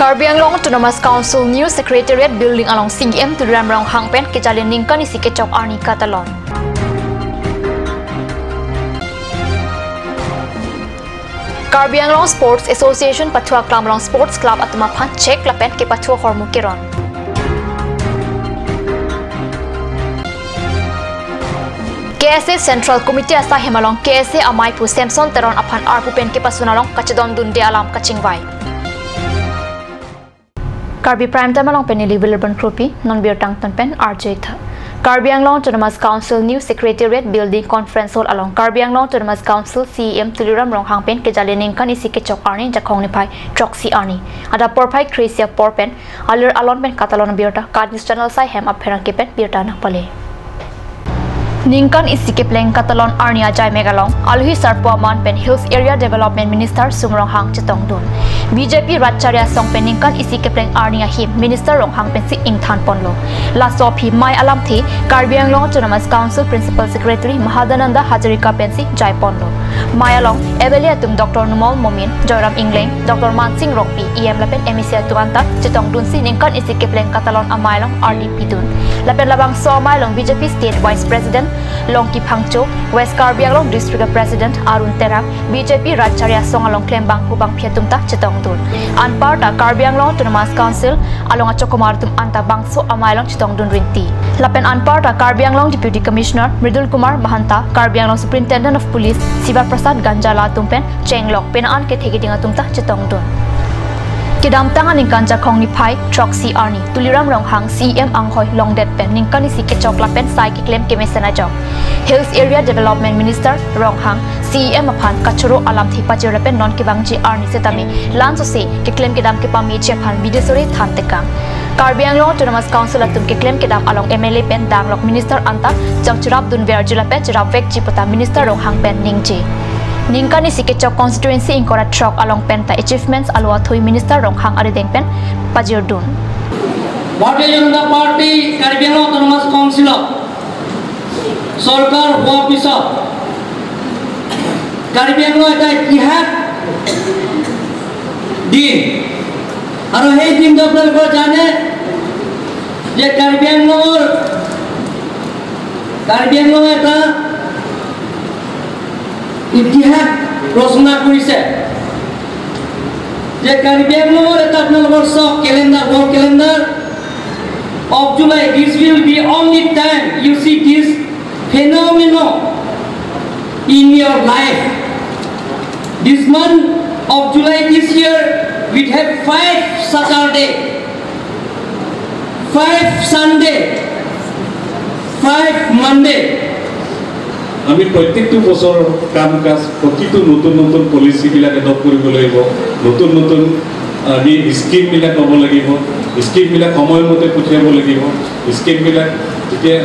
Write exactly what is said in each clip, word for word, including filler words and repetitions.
Karbi Anglong Autonomous Council New Secretariat Building along C E M Tuliram Ronghang pen kejali ningkan isi kechok arni katalon. Karbi Anglong Sports Association pathu aklam along Sports Club atum aphan chek lapen kepathu ahormu keron. K S A Central Committee asaihem along K S A amaipu Samson Teron aphan arpu pen kepasun along kachedondunde alam kachingvai. Karbi Prime Time along pen neli Wilburn Kropi, non birta angton pen arjuitha. Karbi Anglong Autonomous Council New Secretariat Building Conference Hall along Karbi Anglong Autonomous Council C E M Tuliram Ronghang pen kejali ningkan isi kechok arni Jakhong niphai throksi arni. Adap porphai kre-isi apor pen alir alon pen katalon abirta KAT News Channel asaihem apherangke pen birta nangpale. Ningkan isi kepleng katalon arni ajai mek along alohi sarpo aman pen Hills Area Development Minister Sum Ronghang chetongdun. B J P Ratcharia Asong pen ningkan isi kepleng arni ahim Minister Ronghang pensi ingthan ponlo. Laso aphi mei alamthe Karbi Anglong Autonomous Council Principal Secretary Mahadananda Hazarika pensi jai ponlo. Mei along M L A atum Doctor Numal Momin, Joyram Engleng, Doctor Mansing Rongpi, E M lapen M A C atum anta chetongdunsi ningkan isi kepleng katalon amei along ardi pidun. Lapen labangso amei along B J P State Vice President Longki Phangcho, West Karbi Anglong District President Arun Terang, B J P Ratcharia Asong along klembangphu bangphi atum ta chetongdun. Anparta Karbi Anglong Autonomous Council along achokomar atum anta bangso amei along chetongdun rinti. Lapen anparta Karbi Anglong Deputy Commissioner Mridul Kumar Mahanta, Karbi Anglong Superintendent of Police Siva Prasad Ganjala atum pen chenglok penang an kethe keding atum ta chetongdun. Kedamtang aningkan Jakhong niphai throksi arni Tuliram Ronghang C E M anghoi longdet pen ningkan isi kechok lapen sai keklem kemesen ajok Hills Area Development Minister Ronghang C E M aphan kachoro alamthe pajir lapen non kevangji arni setame lansose keklem kedam kepameji aphan bidesore than tekang. Karbi Anglong Autonomous Council atum keklem kedam along M L A pen danglok minister anta jang cherapdunverji lapen cherapvekji puta Minister Ronghang pen ningje. Ningkan isi kechok constituency ingkoi ra throk along penta achievements alo athui Minister Ronghang arideng pen pajirdun. ভাৰতীয় জনতা পাৰ্টি কাৰ্বি আংলং অট'নমাছ কাউন্সিলত চৰকাৰ হোৱাৰ পিছত কাৰ্বি আংলং এটা ইতিহাস দিন। আৰু সেই দিনটো আপোনালোকে জানে যে কাৰ্বি আংলঙৰ, কাৰ্বি আংলঙে এটা ইতিহাস ৰচনা কৰিছে যে কাৰ্বি আংলঙৰ এটা আপোনালোকৰ চাওক calendar, world calendar of July, this will be only time you see this phenomenon in your life. This month of July this year, we have five Saturday, five Sunday, five Monday. আমি প্ৰত্যেকটো বছৰ কাম কাজ, প্ৰতিটো নতুন নতুন পলিচিবিলাক এডপ্ট কৰিব লাগিব, নতুন নতুন আমি স্কিমবিলাক ল'ব লাগিব, স্কিমবিলাক সময়মতে পঠিয়াব লাগিব। স্কিমবিলাক এতিয়া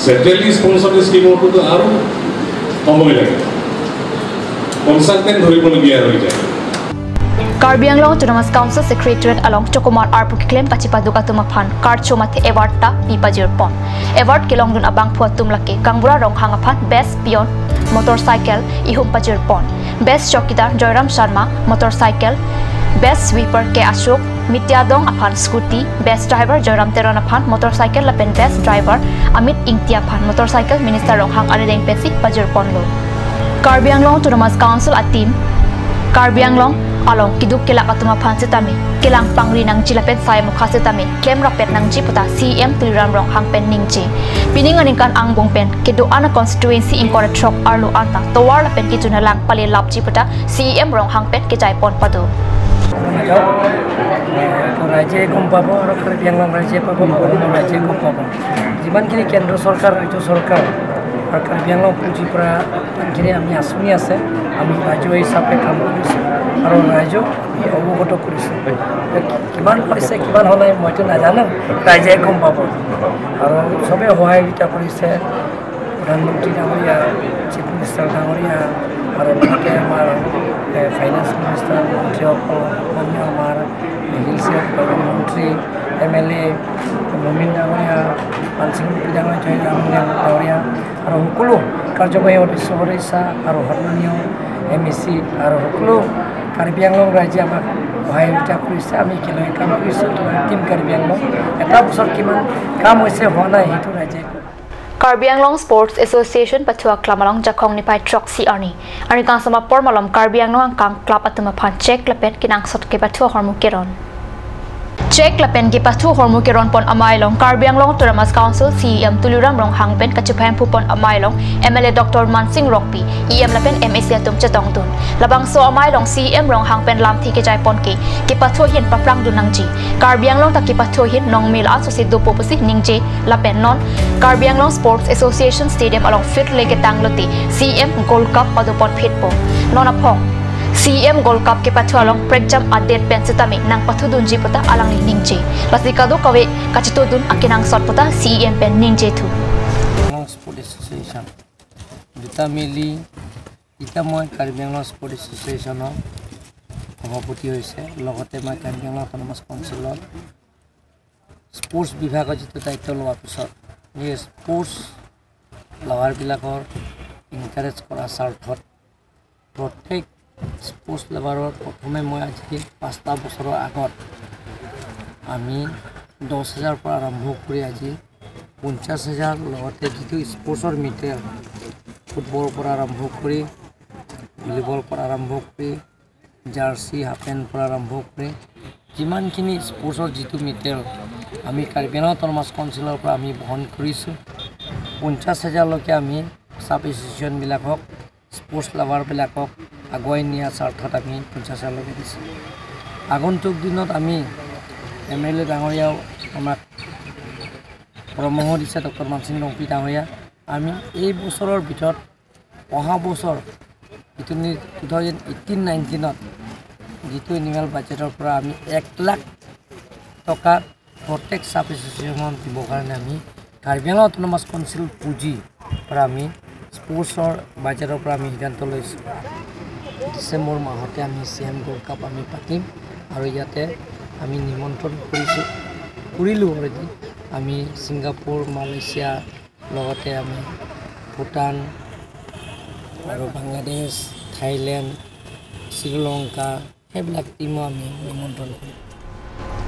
চেণ্ট্ৰেলি স্পনচাৰ্ড স্কিমৰটোতো আৰু সময় লাগে, কনচালটেণ্ট ধৰিবলগীয়া হৈ যায়। Karbi Anglong Autonomous Council Secretariat along chokomar arpu keklem kachipaduk atum aphan karcho mate award ta pi pajirpon. Award kelongdun abangphu atum lake Kangbura Ronghang aphan Best Peon Motorcycle ihum pajirpon. Best Chowkidar Joyram Sharma Motorcycle, Best Sweeper K Ashok Mitiadong aphan scooty, Best Driver Joyram Teron aphan motorcycle lapen Best Driver Amit Ingti aphan motorcycle Minister Ronghang arideng pensi pajirponlo. Karbi Anglong Autonomous Council a-team Karbi Anglong along keduk kelak atum aphan setame kelang pangri nangji lapen sai mukha setame klemrap pet nangji puta C E M Tuliram Ronghang pen ningje. Pining aningkan angbong pen kedo-an a-constituency ingkoi ra throk arlo anta tovar lapen kejun alang palelapji puta C E M Ronghang pen kejaipon pado. ৰাইজে গম পাব আৰু কাৰ্বি আংলং ৰাইজে পাব, অসমৰ ৰাইজে গম পাব। যিমানখিনি কেন্দ্ৰ চৰকাৰ, ৰাজ্য চৰকাৰ আৰু কাৰ্বি আংলং পুঁজিৰ পৰা যিমানখিনি আমি আঁচনি আছে, আমি ৰাইজৰ হিচাপে কাম কৰিছোঁ আৰু ৰাইজক আমি অৱগত কৰিছোঁ। কিমান পাইছে, কিমান হোৱা নাই, মইতো নাজানো, ৰাইজে গম পাব। আৰু চবে সহযোগিতা কৰিছে, প্ৰধানমন্ত্ৰী ডাঙৰীয়া, চিফ মিনিষ্টাৰ ডাঙৰীয়া আৰু লগতে আমাৰ, এ, ফাইনেন্স মিনিষ্টাৰ, মন্ত্ৰীসকল, মাননীয় আমাৰ হিলছ এৰিয়া ডেভেলপমেণ্ট মন্ত্ৰী, এম এল এ মমিন ডাঙৰীয়া, মানসিং ডাঙৰীয়া, জয়ৰাম ডাঙৰীয়া আৰু সকলো কাৰ্যবাহী সদস্য সদস্যা আৰু সন্মানীয় এম ই চি আৰু সকলো কাৰ্বি আংলং ৰাইজে আমাক সহযোগিতা কৰিছে, আমি একেলগে কাম কৰিছোঁ। টিম কাৰ্বি আংলং এটা বছৰ কিমান কাম হৈছে হোৱা নাই সেইটো ৰাইজে Karbi Anglong Sports Association pathu aklam along Jakhong niphai throksi arni, arni kangsam apor malom Karbi Anglong angkang club atum aphan chek lapen kenangsot kepathu ahormu keron. Chek lapen kepathu ahormu keron pon amei along Karbi Anglong Autonomous Council C E M Tuliram Ronghang pen kachephemphu pon amei along M L A Doctor Mansing Rongpi, E M lapen M A C atum chetongdun. Labangso amei along C E M Ronghang pen lamthe kejai pon ke kepathu ahin paprangdun nangji. Karbi Anglong ta kepathu ahin nongmil aso si dopo pusi ningje lapen non Karbi Anglong Sports Association Stadium along field le ketang lote C E M Gold Cup padopon phitpo. Non aphong C E M Gold Cup kepathu along prekjam adet pen setame nangpathudunji puta alangli ningje. Lasi kadokave kachetongdun akenangsot puta C E M pen ningje thu. Anglong Sport Association দুটা মিলি এতিয়া মই কাৰ্বি আংলং স্পৰ্ট এছ'চিয়েশ্যনৰ সভাপতি হৈছে, লগতে মই কাৰ্বি আংলং অট'নমাছ কাউন্সিলৰ স্পৰ্টছ বিভাগৰ যিটো দায়িত্ব লোৱাৰ পিছত এই স্পৰ্টছ লাভাৰবিলাকৰ এনকাৰেজ কৰাৰ স্বাৰ্থত প্ৰত্যেক স্পৰ্টছ লাভাৰৰ প্ৰথমে মই আজি পাঁচটা বছৰৰ আগত আমি দহ হাজাৰৰ পৰা আৰম্ভ কৰি আজি পঞ্চাছ হাজাৰ, লগতে যিটো স্পৰ্টছৰ মেটেৰিয়েল, ফুটবলৰ পৰা আৰম্ভ কৰি, ভলীবলৰ পৰা আৰম্ভ কৰি, জাৰ্চি, হাফ পেণ্টৰ পৰা আৰম্ভ কৰি যিমানখিনি স্পৰ্টছৰ যিটো মেটেৰিয়েল আমি কাৰ্বি আংলং অট'নমাছ কাউন্সিলৰ পৰা আমি বহন কৰিছোঁ, পঞ্চাছ হাজাৰলৈকে আমি ছাব এছ'চিয়েশ্যনবিলাকক, স্পৰ্টছ লাভাৰবিলাকক আগুৱাই নিয়াৰ স্বাৰ্থত আমি পঞ্চাছ হাজাৰলৈকে দিছোঁ। আগন্তুক দিনত আমি এম এল এ ডাঙৰীয়াও আমাক পৰামৰ্শ দিছে, ডক্টৰ মানসিং ৰংপি ডাঙৰীয়া, আমি এই বছৰৰ ভিতৰত অহা বছৰ যিটো নি-, টু থাউজেণ্ড এইটিন নাইনটিনত যিটো এনুৱেল বাজেটৰ পৰা আমি এক লাখ টকা প্ৰত্যেক ছাব এছ'চিয়েশ্যনত দিবৰ কাৰণে আমি কাৰ্বি আংলং অট'নমাছ কাউন্সিল পুঁজিৰ পৰা আমি স্পৰ্টছৰ বাজেটৰ পৰা আমি সিদ্ধান্ত লৈছোঁ। ডিচেম্বৰ মাহতে আমি চি এম গ'ল্ড কাপ আমি পাতিম আৰু ইয়াতে আমি নিমন্ত্ৰণ কৰিছোঁ, কৰিলোঁ অলৰেডি। আমি ছিংগাপুৰ, মালয়েছিয়া, লগতে আমি ভূটান আৰু বাংলাদেশ, থাইলেণ্ড, শ্ৰীলংকা, সেইবিলাক টিমো আমি নিমন্ত্ৰণ কৰিম।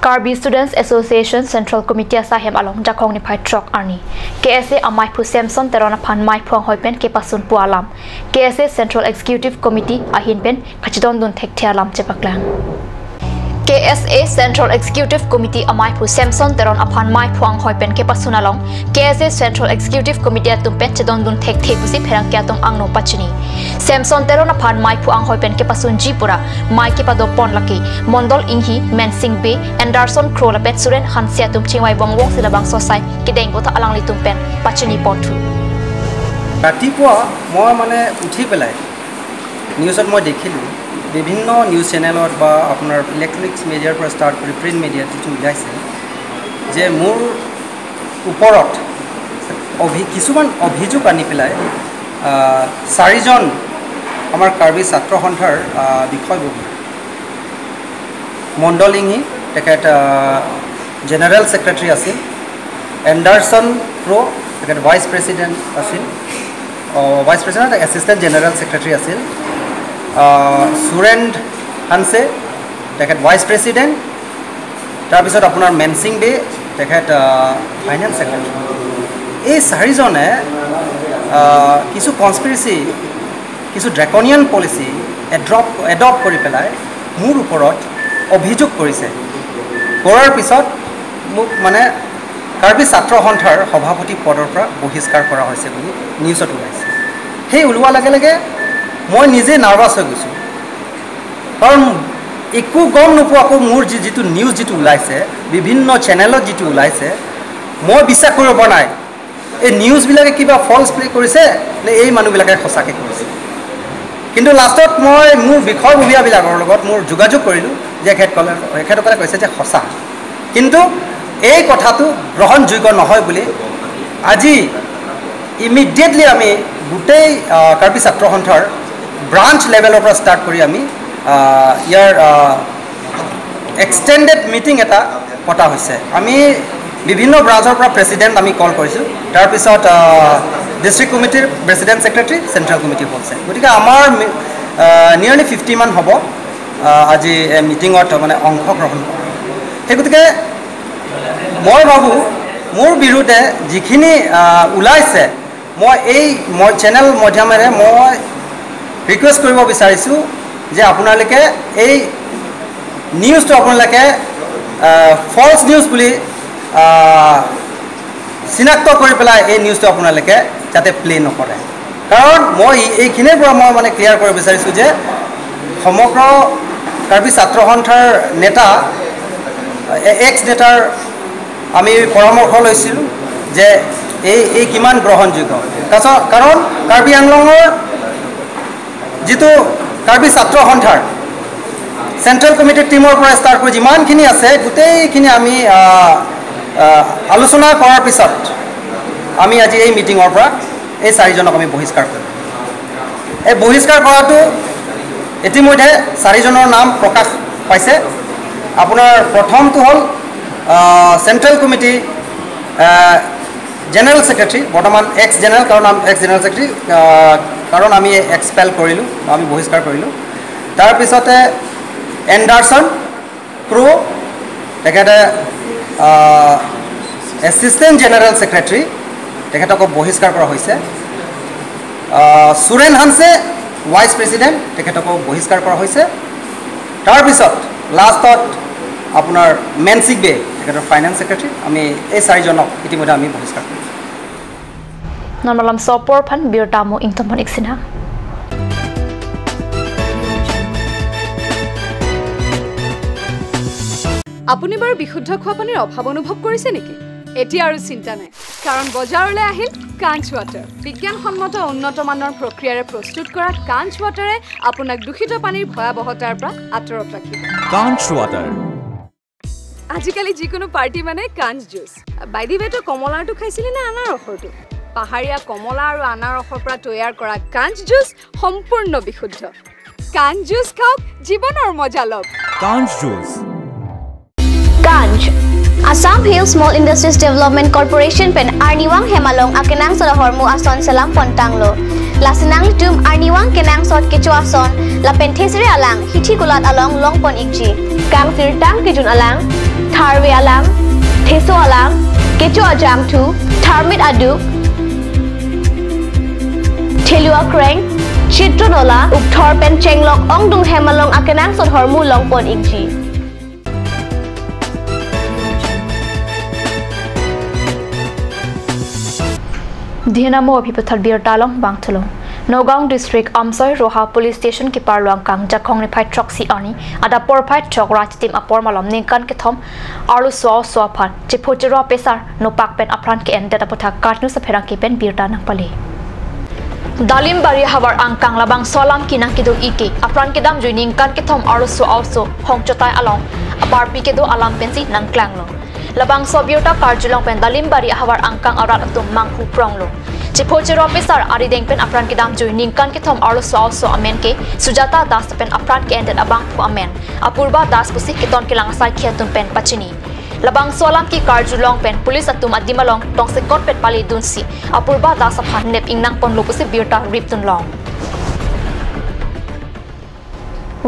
Karbi Students Association Central Committee asahem along Jakhong niphai throk arni K S A amaiphu Samson Teron aphan maiphu anghoi pen kepasun pu alam K S A Central Executive Committee ahin pen kachedondun thekthe alam chepaklang. K S A Central Executive Committee amaiphu Samson Teron aphan maiphu anghoi pen kepasun along K S A Central Executive Committee atum pen chedondun thekthe pusi pherangke atum angno pachini. Samson Teron aphan maiphu anghoi pen kepasunji pura mai kepadopon lake Mondol Inghi, Mensing Bey, Anderson Kro lapen Suren Hanse atum chingvai vongvong si labangso asai kedeng puta alanglitum pen pachini ponthu. ৰাতিপুৱা মই মানে উঠি পেলাই নিউজত মই দেখিলোঁ, বিভিন্ন নিউজ চেনেলত বা আপোনাৰ ইলেক্ট্ৰনিক্স মিডিয়াৰ পৰা ষ্টাৰ্ট কৰি প্ৰিণ্ট মিডিয়াত যিটো ওলাইছে যে মোৰ ওপৰত অভি-, কিছুমান অভিযোগ আনি পেলাই, আহ, চাৰিজন আমাৰ কাৰ্বি ছাত্ৰ সন্থাৰ, আহ, বিষয়ববী, মণ্ডল ইংহি, তেখেত, আহ, জেনেৰেল ছেক্ৰেটাৰী আছিল, এণ্ডাৰছন প্ৰ', তেখেত ভাইচ প্ৰেচিডেণ্ট আছিল, অ, vice president, assistant general secretary আছিল, আহ, সুৰেন্দ্ৰ হানছে, তেখেত ভাইচ প্ৰেচিডেণ্ট, তাৰপিছত আপোনাৰ মেনচিং বে, তেখেত, আহ, ফাইনেন্স ছেক্ৰেটাৰী। এই চাৰিজনে, আহ, কিছু কনস্পিৰেচি, কিছু ড্ৰেকনিয়ান পলিচি এড্ৰপ-, এডপ্ট কৰি পেলাই মোৰ ওপৰত অভিযোগ কৰিছে। কৰাৰ পিছত মোক মানে কাৰ্বি ছাত্ৰ সন্থাৰ সভাপতি পদৰ পৰা বহিষ্কাৰ কৰা হৈছে বুলি নিউজত ওলাইছে। সেই ওলোৱাৰ লগে লগে মই নিজে নাৰ্ভাছ হৈ গৈছোঁ, কাৰণ একো গম নোপোৱাকৈ মোৰ যি, যিটো নিউজ যিটো ওলাইছে, বিভিন্ন চেনেলত যিটো ওলাইছে, মই বিশ্বাস কৰিব পৰা নাই। এই নিউজবিলাকে কিবা ফল্ছ প্লে কৰিছে নে এই মানুহবিলাকে সঁচাকৈ কৰিছে। কিন্তু লাষ্টত মই মোৰ বিষয়ববীয়াবিলাকৰ লগত মোৰ যোগাযোগ কৰিলোঁ যে এখেতসকলে, এখেতসকলে কৈছে যে সঁচা, কিন্তু এই কথাটো গ্ৰহণযোগ্য নহয় বুলি আজি ইমিডিয়েটলি আমি গোটেই, আহ, কাৰ্বি ছাত্ৰ সন্থাৰ ব্ৰাঞ্চ লেভেলৰ পৰা ষ্টাৰ্ট কৰি আমি, আহ, ইয়াৰ, আহ, এক্সটেণ্ডেড মিটিং এটা পতা হৈছে। আমি বিভিন্ন ব্ৰাঞ্চৰ পৰা প্ৰেচিডেণ্ট আমি কল কৰিছোঁ, তাৰপিছত, আহ, ডিষ্ট্ৰিক্ট কমিটিৰ প্ৰেচিডেণ্ট, ছেক্ৰেটাৰী, চেণ্ট্ৰেল কমিটি হৈছে। গতিকে আমাৰ মি-, আহ, নিয়াৰলি ফিফটি মান হ'ব। আহ, আজি এই মিটিঙত মানে অংশগ্ৰহণ কৰে। সেই গতিকে মই ভাবোঁ, মোৰ বিৰুদ্ধে যিখিনি, আহ, ওলাইছে, মই এই মই চেনেল মাধ্যমেৰে মই ৰিকুৱেষ্ট কৰিব বিচাৰিছোঁ যে আপোনালোকে এই নিউজটো আপোনালোকে, আহ, ফল্চ নিউজ বুলি, আহ, চিনাক্ত কৰি পেলাই এই নিউজটো আপোনালোকে যাতে প্লে নকৰে। কাৰণ মই এই- এইখিনিৰ পৰা মই মানে ক্লিয়াৰ কৰিব বিচাৰিছোঁ যে সমগ্ৰ কাৰ্বি ছাত্ৰ সন্থাৰ নেতা, এ- এক্স নেতাৰ আমি পৰামৰ্শ লৈছিলোঁ যে এই এই কিমান গ্ৰহণযোগ্য। কাছ- কাৰণ কাৰ্বি আংলঙৰ যিটো কাৰ্বি ছাত্ৰ সন্থাৰ চেণ্ট্ৰেল কমিটিৰ টিমৰ পৰা ষ্টাৰ্ট কৰি যিমানখিনি আছে, গোটেইখিনি আমি, আহ, আহ, আলোচনা কৰাৰ পিছত আমি আজি এই মিটিঙৰ পৰা এই চাৰিজনক আমি বহিষ্কাৰ কৰিম। এই বহিষ্কাৰ কৰাটো ইতিমধ্যে চাৰিজনৰ নাম প্ৰকাশ পাইছে। আপোনাৰ প্ৰথমটো হ'ল, আহ, চেণ্ট্ৰেল কমিটি, আহ, জেনেৰেল ছেক্ৰেটাৰী, বৰ্তমান এক্স জেনেৰেল, কাৰণ আম- এক্স জেনেৰেল ছেক্ৰেটাৰী, আহ, কাৰণ আমি এক্সপেল কৰিলোঁ, আমি বহিষ্কাৰ কৰিলোঁ। তাৰপিছতে এণ্ডাৰছন ক্ৰ', তেখেতে, আহ, এছিষ্টেণ্ট জেনেৰেল ছেক্ৰেটাৰী, তেখেতকো বহিষ্কাৰ কৰা হৈছে। আহ, সুৰেন হানছে, ভাইচ প্ৰেচিডেণ্ট, তেখেতকো বহিষ্কাৰ কৰা হৈছে। তাৰপিছত লাষ্টত আপোনাৰ মেনচিক বে, তেখেতৰ ফাইনেন্স ছেক্ৰেটাৰী, আমি এই চাৰিজনক ইতিমধ্যে আমি বহিষ্কাৰ কৰিছোঁ। Non malom sopor aphan birta mo ingtombon ik sinang. আপুনি বাৰু বিশুদ্ধ খোৱা পানীৰ অভাৱ অনুভৱ কৰিছে নেকি? এতিয়া আৰু চিন্তা নাই, কাৰণ বজাৰলৈ আহিল কাঞ্চ ৱাটাৰ। বিজ্ঞানসন্মত উন্নত মানৰ প্ৰক্ৰিয়াৰে প্ৰস্তুত কৰা কাঞ্চ ৱাটাৰে আপোনাক দূষিত পানীৰ ভয়াৱহতাৰ পৰা আঁতৰত ৰাখিব। কাঞ্চ ৱাটাৰ। আজিকালি যিকোনো পাৰ্টি মানে কাঞ্চ জুচ। বাই দি ৱে, তই কমলাৰটো খাইছিলি নে আনাৰসৰটো? পাহাৰীয়া কমলা আৰু আনাৰসৰ পৰা তৈয়াৰ কৰা কাঞ্চ জুচ সম্পূৰ্ণ বিশুদ্ধ। কাঞ্চ জুচ খাওক, জীৱনৰ মজা লওক। কাঞ্চ juice. Kanj, Assam Hill Small Industries Development Corporation pen arnivang hem along akenangsot ahormu ason selam pontanglo. Lasi nanglitum arnivang kenangsot kecho ason lapen thesere alang hithi kulat along longpon ikji. Kangsirtang kejun alang, tharve alang, theso alang, kecho ajangthu, tharmit aduk, thelu akreng, chitro nola, ukthor pen chenglok ongdung hem along akenangsot ahormu longpon ikji. Dihena mo aphi pathal birta along bang thulo. Nagaon District Amsoi Roha Police Station keparlo angkang Jakhong niphai throksi arni adap porphai throk ra chitim apor malom ningkan kethom arloso a-oso aphan chepho chero apesar nopak pen apran ke-endet aputhak KAT News apherangke pen birta nangpale. Dalimbari ahavar angkang labangso alam kenang kedo ike apran kedamjui ningkan kethom arloso a-oso Hongchotai along aparpi kedo alam pensi nangklanglo. Labangso abirta karjulong pen Dalimbari ahavar angkang arat atum manghu pronglo. Chepho chero apesar arideng pen apran kedamjui ningkan kethom arloso a-oso amen ke Sujata Das pen apran ke-endet abangphu amen Apurba Das pusi keton kelang asaikhi atum pen pachini. Labangso alam kekarjulong pen police atum adim along tongsekot pen paledunsi Apurba Das aphan nep ingnangponlo pusi birta ripdunlong.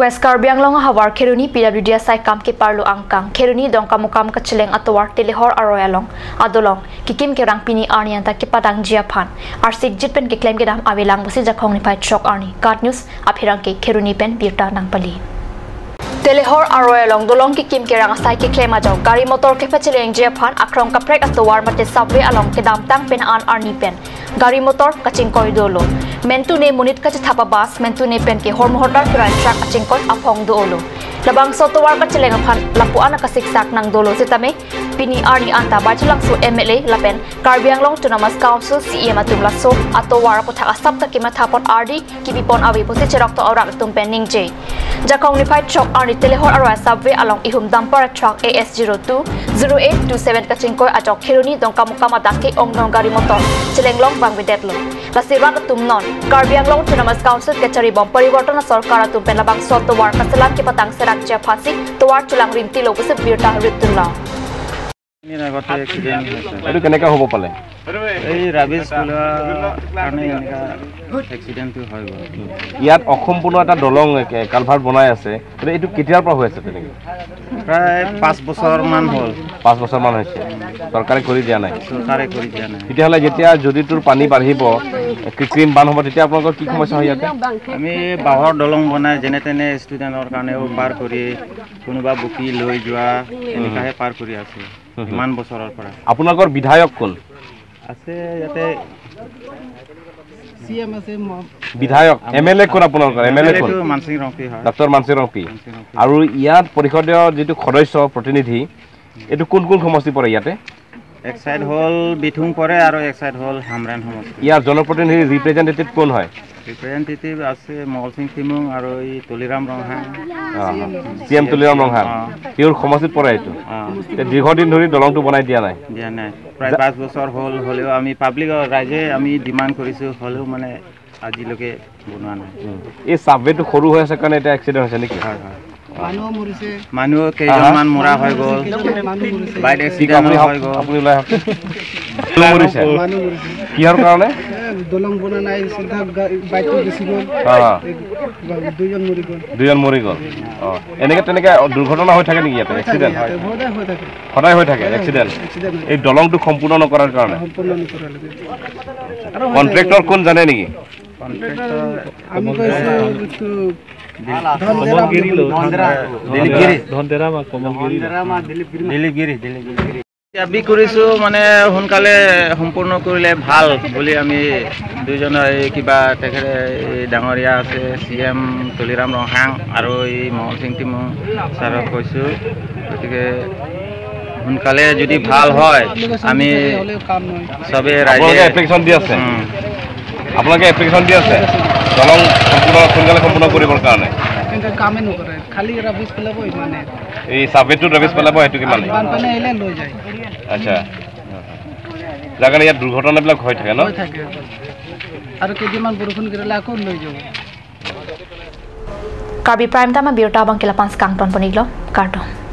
West Karbi Anglong ahavar Kheroni P W D asai kam keparlo angkang Kheroni Dongkamukam kacheleng atovar Telehor aroi along adolong kekim kerang pini arni anta kepadangji aphan arsikjit pen keklem kedam avelang pusi Jakhong niphai throk arni KAT News apherangke Kheroni pen birta nangpale. Telehor aroi along dolong kekim kerang asai keklem ajok gari motor kepachelengji aphan akrong kaprek atovar mate subway along kedamtang pen an arni pen gari motor kachingkoi dolo. Mentune monit kachethap abus, mentune pen ke hormu hortar kerai truck achingkoi aphong dolo. Labangso atovar kacheleng aphan lapu-an akasiksak nang dolo sitame pini arni anta Baithalangso M L A lapen Karbi Anglong Autonomous Council C E M atum laso atovar aputhak asap ta kematha apot ardi kipipon ave pusi cheroktok arat atum pen ningje. Jakhong niphai throk arni Telehor aroi subway along ihum dumper truck A S zero two zero eight two seven kachingkoi ajok Kheroni Dongkamukam adak ke-ongdung gari motor chelenglong vangvedetlo. Lasi rat atum non Karbi Anglong Autonomous Council kacharibom pariborton asorkar atum pen labangso atovar kaselam kepatang serakji aphansi tovar chelang rimtilo pusi birta ripdunlong. এইটো কেনেকে হ'ব পালে? এই ৰাবিছ পেলোৱাৰ কাৰণে এনেকুৱা এক্সিডেণ্টটো হৈ গ'ল। ইয়াত অসম্পূৰ্ণ এটা দলং, এ, কালভাৰ্ট বনাই আছে, গতিকে এইটো কেতিয়াৰ পৰা হৈ আছে তেনেকে? প্ৰায় পাঁচ বছৰমান হ'ল। পাঁচ বছৰমান হৈছে, চৰকাৰে কৰি দিয়া নাই। চৰকাৰে কৰি দিয়া নাই। তেতিয়াহ'লে যেতিয়া যদিটোৰ পানী বাঢ়িব, কৃত্ৰিম বান্ধ হ'ব, তেতিয়া আপোনালোকৰ কি সমস্যা হয় ইয়াতে? আমি বাঁহৰ দলং বনাই যেনে তেনে ষ্টুডেণ্টৰ কাৰণেও পাৰ কৰি, কোনোবা বকি লৈ যোৱা, এনেকুৱাহে পাৰ কৰি আছোঁ। হুম, হুম। ইমান বছৰৰ পৰা। আপোনালোকৰ বিধায়ক কোন? আছে ইয়াতে চি এম আছে, ম- বিধায়ক, এম এল এ কোন আপোনালোকৰ? এম এল এ কোন? এম এল এটো মানসিং ৰংপি হয়। ডক্টৰ মানসিং ৰংপি। মানসিং ৰংপি। আৰু ইয়াত পৰিষদীয় যিটো সদস্য, প্ৰতিনিধি, এইটো কোন কোন সমষ্টি পৰে ইয়াতে? এক চাইড হ'ল বিথুং পৰে আৰু এক চাইড হ'ল হামৰেণ সমষ্টি। ইয়াৰ জনপ্ৰতিনিধি, ৰিপ্ৰেজেণ্টেটিভ কোন হয়? ৰিপ্ৰেজেণ্টেটিভ আছে মঙলসিং টিমুং আৰু এই তুলিৰাম ৰংহাং। অ, চি এম তুলিৰাম ৰংহাং। অ। তেওঁৰ সমষ্টিত পৰে এইটো। অ। তে দীৰ্ঘদিন ধৰি দলংটো বনাই দিয়া নাই। দিয়া নাই। প্ৰায় যা- পাঁচ বছৰ হ'ল, হ'লেও আমি পাব্লিকৰ, ৰাইজে আমি ডিমাণ্ড কৰিছোঁ, হ'লেও মানে আজিলৈকে বনোৱা নাই। উম। এই ছাবৱেটো সৰু হৈ আছে কাৰণে এতিয়া এক্সিডেণ্ট হৈছে নেকি? হয়, হয়। মানুহ মৰিছে। মানুহ হা, কেইজনমান হা? মৰা হৈ গ'ল। কেইজনমান মানুহ মৰিছে। বাইক কি কয় এক্সিডেণ্ট আপুনি হওক, হৈ গ'ল। আপুনি ওলাই আহক। মানুহ মৰিছে? মানুহ মৰিছে। কিহৰ কাৰণে? এ, দলং বনোৱা নাই, চিধা গা-, বাইকটো গুচি গ'ল। হা, হা। এই, দুজন মৰি গ'ল। দুজন মৰি গ'ল। অ, এনেকে তেনেকে দুৰ্ঘটনা হৈ থাকে নেকি ইয়াতে? এক্সিডেণ্ট? ইয়াতে সদায় হৈ থাকে। সদায় হৈ থাকে এক্সিডেণ্ট? এক্সিডেণ্ট হয়। এই দলংটো সম্পূৰ্ণ নকৰাৰ কাৰণে? সম্পূৰ্ণ নকৰালৈকে। কণ্ট্ৰেক্টৰ কোন জানে নেকি? কণ্ট্ৰেক্টৰ আমি কৈছোঁ, এইটো ধনদেৰা কমলগিৰি বুলি। ধনদেৰা। ধনদেৰা বা কমলগিৰি। দিলীপ গিৰি, দিলীপ গিৰি। দাবী কৰিছোঁ, মানে, সোনকালে সম্পূৰ্ণ কৰিলে ভাল বুলি আমি দুইজনৰ, এই কিবা তেখেতে, এই ডাঙৰীয়া আছে, চি এম তুলিৰাম ৰংহাং আৰু এই মঙলসিং টিমুং ছাৰক কৈছোঁ। গতিকে সোনকালে যদি ভাল হয়, আমি চবে ৰাইজে আপোনালোকে এপ্লিকেশ্যন দি আছে? উম। আপোনালোকে এপ্লিকেশ্যন দি আছে দলং সম্পূৰ্ণ, সোনকালে সম্পূৰ্ণ কৰিবৰ কাৰণে? কিন্তু কামেই নকৰে, খালি ৰাবিছ পেলাব ইমানে। এই ছাবৱেটোত ৰাবিছ পেলাব, সেইটো কিমান? বানপানী আহিলে লৈ যায়। আচ্ছা। যাৰ কাৰণে ইয়াত দুৰ্ঘটনাবিলাক হৈ থাকে ন? হৈ থাকে। আৰু কেইদিনমান বৰষুণ গিৰিলে আকৌ লৈ যাব। Karbi Prime Time abirta abang ke lapu-an si kangton pon-iklo, kardom.